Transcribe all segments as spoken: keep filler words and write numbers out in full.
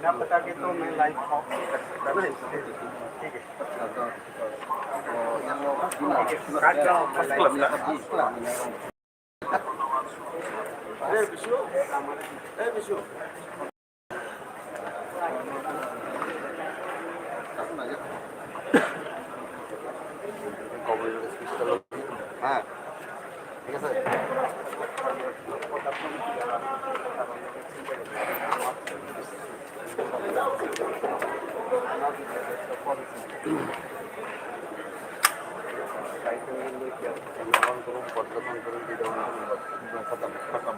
ना पता कि तो मैं लाइव ऑफ नहीं कर सकता ना, इसलिए। ठीक है। ठीक है, काट जाओ, मैं लाइव। ए, विशु। ए, विशु। হ্যাঁ, ঠিক আছে। খতম, খতম।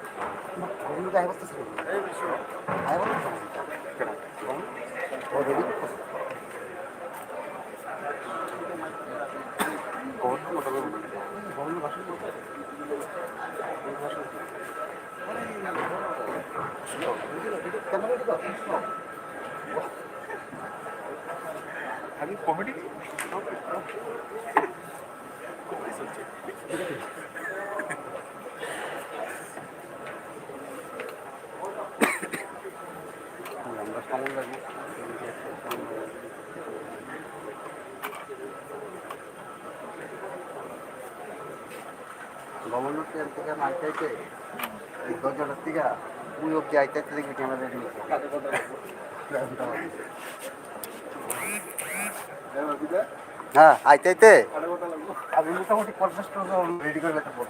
আমি কমেডি, কমেডি চলছে। Governor ke antika nangkai ke, dosh hajar tiga, mui ok jai tai tadi ke camera ni. হ্যাঁ, আইতে আইতে। আমি মোটামুটি পঞ্চাশ টা রেডি করে রাখতে পারবো।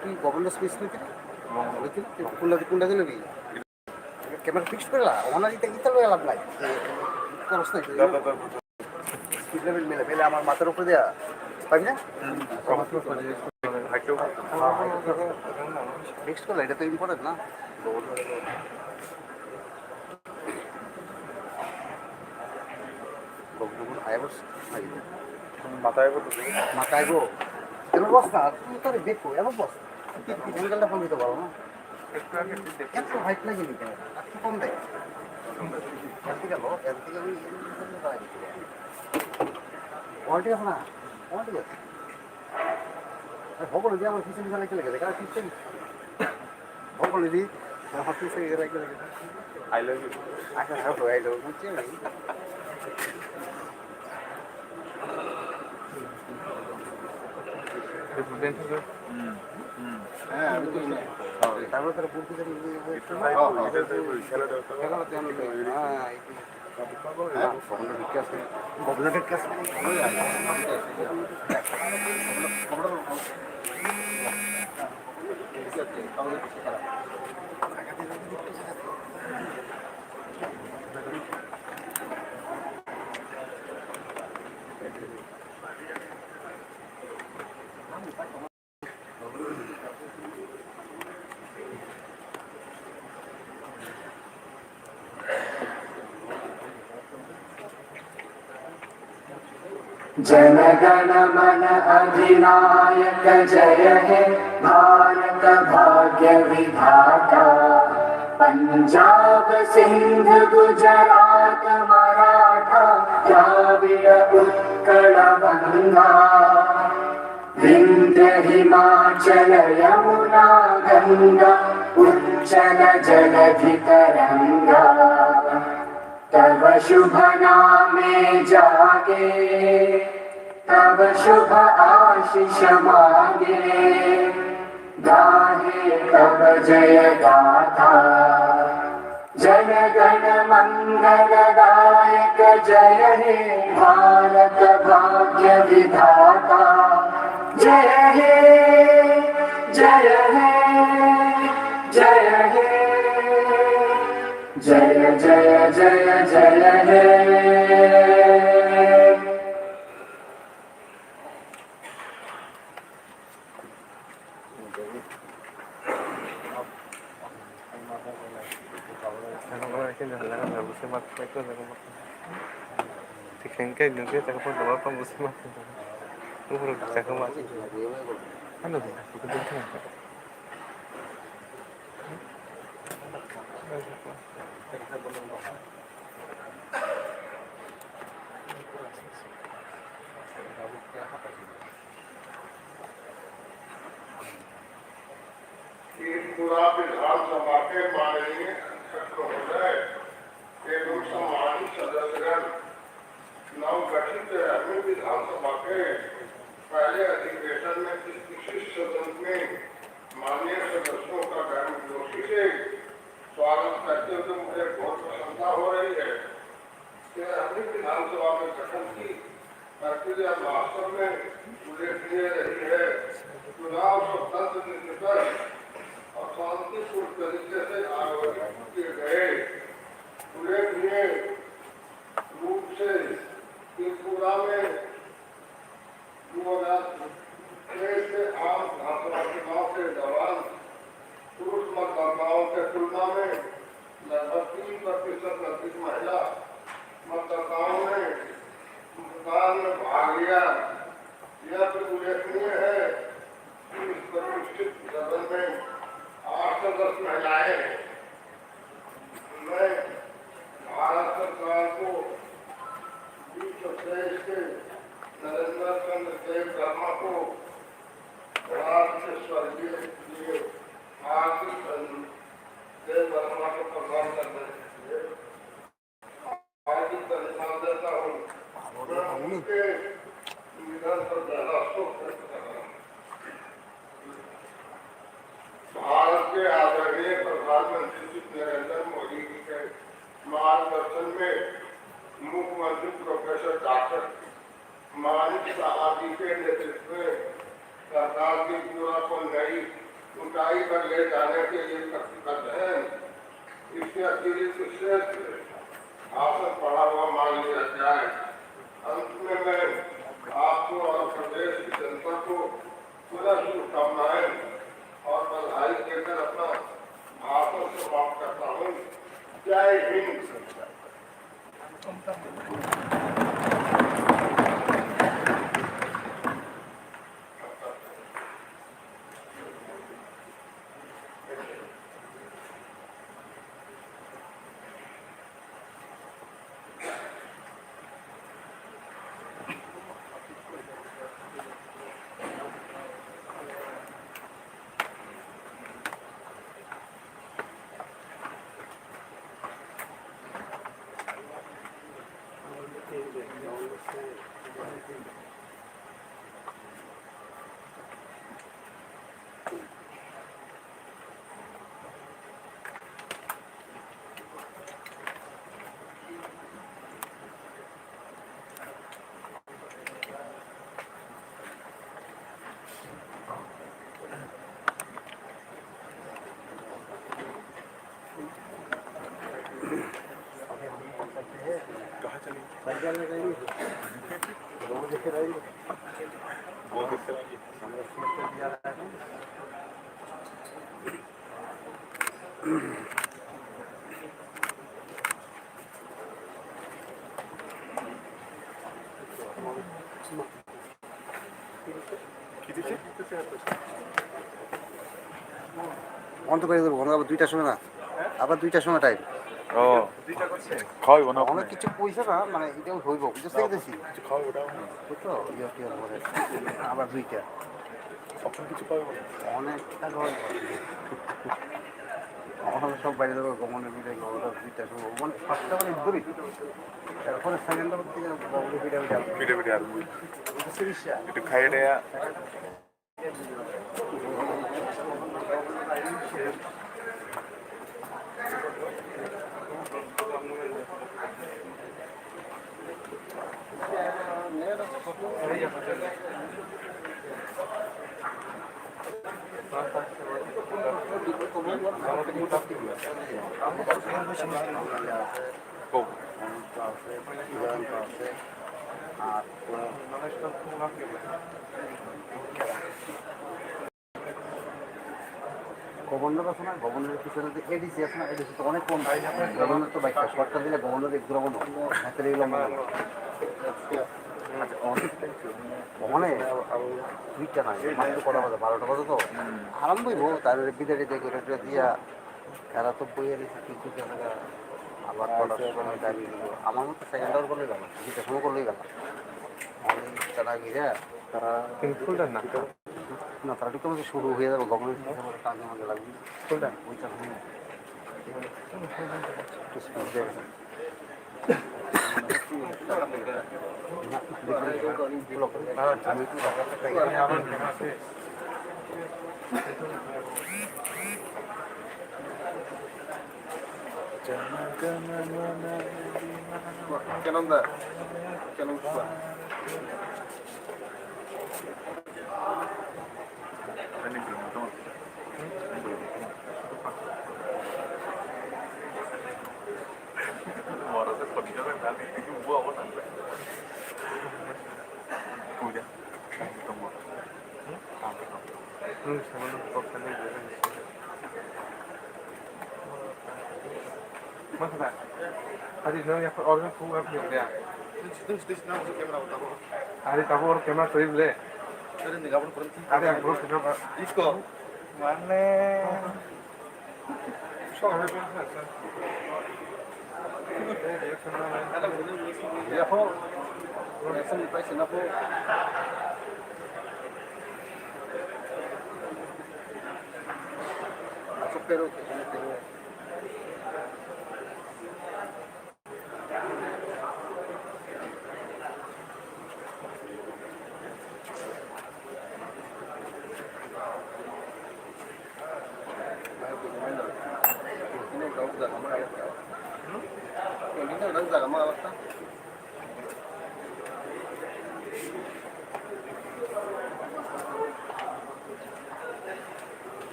তুই গভর্নমেন্ট স্কুল থেকে কোনটা কোনটা গেলে? ক্যামেরা ফিক্স করে লা, ওখানে দিতে গেলে লাভ নাই। খরচ নাই। স্পিড লেভেল মেলে, মেলে আমার মাথার উপরে দেয়া। পাবি না? ফিক্স করলে, এটা তো ইম্পর্টেন্ট না? মাথায় বলতে মাথায় গো। এবার বস না, তুই তোর দেখো, এবার বস। অ্যাঙ্গেলটা কম দিতে পারো না? একটু হাইট লাগে নি কেন? একটু কম দেয়। এর থেকে লো, এর থেকে ওই, কোয়ালিটি আছে না? কোয়ালিটি আছে। আর ভগবান যদি আমার পিছনে গেলে গেলে গেলে, কারণ পিছনে ভগবান যদি আমার পিছনে গেলে গেলে গেলে। I love you. আচ্ছা, হ্যাঁ, তো আই লাভ ইউ, বুঝছি আমি। হ্যাঁ, আমি তো তারপরে তারা বলতে চাই, হ্যাঁ, হ্যাঁ। হ্যাঁ, এই যে, হ্যাঁ, গভর্নমেন্টের কাছে। जनगण मन अधिनायक जय हे भारत भाग्य विधाता। पंजाब सिंध गुजरात मराठा द्राविड़ उत्कल बंगा। विंध्य हिमाचल यमुना गंगा उच्चल जलधि तरंगा। तव शुभ नामे जागे, तव शुभ आशीष मांगे, गाहे तव जय गाथा। जन गण मंगल दायक जय हे भारत भाग्य विधाता। जय हे, जय हे, जय हे। जय जय जय जय हे। त्रिपुरा विधानसभा के माननीय अध्यक्ष महोदय एवं सम्मानित सदस्यगण, नवगठित अहमदाबाद विधानसभा के पहले अधिवेशन में इस विशिष्ट सदन में माननीय सदस्यों का गर्मजोशी से स्वागत करते हुए मुझे बहुत प्रसन्नता हो रही है कि अहमदाबाद विधानसभा में गठन की प्रक्रिया वास्तव में उल्लेखनीय रही है। चुनाव स्वतंत्र, निष्पक्ष और शांतिपूर्ण तरीके से आयोजित किए गए। उल्लेखनीय रूप से त्रिपुरा में दो हज़ार तेईस के आम विधानसभा चुनाव के दौरान पुरुष मतदाताओं के तुलना में लगभग तीन प्रतिशत अधिक महिला मतदाताओं ने मतदान में भाग लिया। यह भी उल्लेखनीय है कि इस प्रतिष्ठित सदन में आठ सौ दस महिलाएं हैं। मैं भारत सरकार को बीस सौ तेईस के नरेंद्र चंद्र देव वर्मा को भारत के स्वर्गीय देव हार्दिक देव वर्मा को प्रदान करने के लिए हार्दिक धन्यवाद देता हूँ। मैं उनके निधन पर गहरा शोक व्यक्त कर रहा हूँ। भारत के आदरणीय प्रधानमंत्री श्री नरेंद्र मोदी जी के मार्गदर्शन में मुख्यमंत्री प्रोफेसर डॉक्टर मानिक साहा जी के नेतृत्व में सरकार की पूरा को नई ऊंचाई पर ले जाने के लिए प्रतिबद्ध है। इसके अतिरिक्त श्रेष्ठ आसन पड़ा हुआ मान लिया जाए। अंत में मैं आपको और प्रदेश की जनता को पुनः शुभकामनाएं और बधाई देकर अपना भाषण समाप्त करता हूँ। जय हिंद। বন্ধ করে দেবো, বন্ধ আবার দুইটার সময় না, আবার দুইটার সময় টাইম। ও, খাওয়াইবো না অনেক ওখানে? কিছু কইছে না, মানে এটাও হইব, বুঝতে গেছি। কিছু খাওয়াইবো ওটা? বুঝছো? ইয়ে টিয়ে করে আবার দুইটা। অপশন কিছু পাবে বলে? অনেকটা খাওয়াইবো। আমার সব বাইরে যাবো, গমনের ভিতরে গমনের ভিতরে আসবো। মানে ফার্স্টটা মানে দূরে। এরপরে সেকেন্ডটা হচ্ছে গিয়ে গমনের ভিতরে আমি যাবো। ভিতরে ভিতরে আর একটু খাইয়ে দেয়া। গভর্নর আছে না, গভর্নরের পিছনে যে এডিসি আছে না, এডিসি তো অনেক কম। গভর্নর তো বাইকটা শর্টকাট দিলে গভর্নর এক দুরাবো নয়, হাতে রেল লম্বা নয়। আচ্ছা, অনেক, অনেক দুইটা নাই, মাত্র কটা বাজে, বারোটা বাজে তো। আরাম হইব, তার বিদায় টিদায় করে টিরে দিয়া, এরা তো বইয়ে রয়েছে, কিছু জায়গা আবার কটার সময় গাড়ি নিব। আমার মতো সেকেন্ড আওয়ার করলেই গেল, দুইটার সময় করলেই গেল। আমি তারা গিয়ে তারা কিন্তু ফুলটা না। না, তারা ঠিক মতো শুরু হয়ে যাবে, গভর্নমেন্ট হিসাবে টাইম আমাদের লাগবে। কোনটা? ওইটা হয়নি। একটু স্পিড দেবে। আমি একটু কেন দা? কেন? Ari no ya, oro no phone up ya. Ari tabuk oro camera twi le. Ari ang bro camera. Iko. Mane.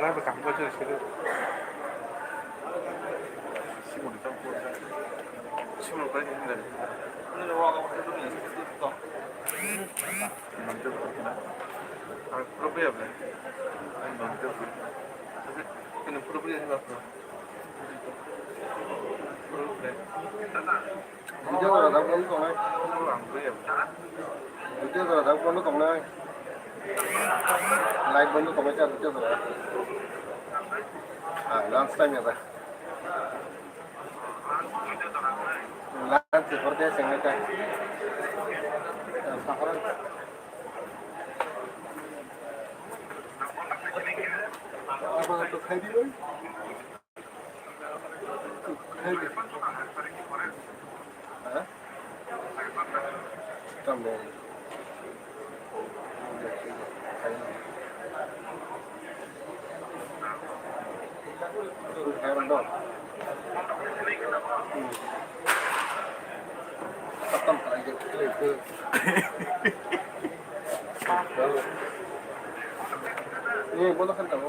Lai ba kaham khe sini. Simon ni tamo. Simon bai ni dai. Ni wa ga ko ni to. Nonte ko na. Ang pura pura ya. Nonte ko. Ini pura pura ya. Pura pura. Video jora dak bol tongnai. Video jora dak bol tongnai. Live bol tongnai cha video jora. Ah, lunch time ya ta. Lunch se korte sengna cha. Sahara. Apa tu khai di bhai? Eh, bono khan tamo.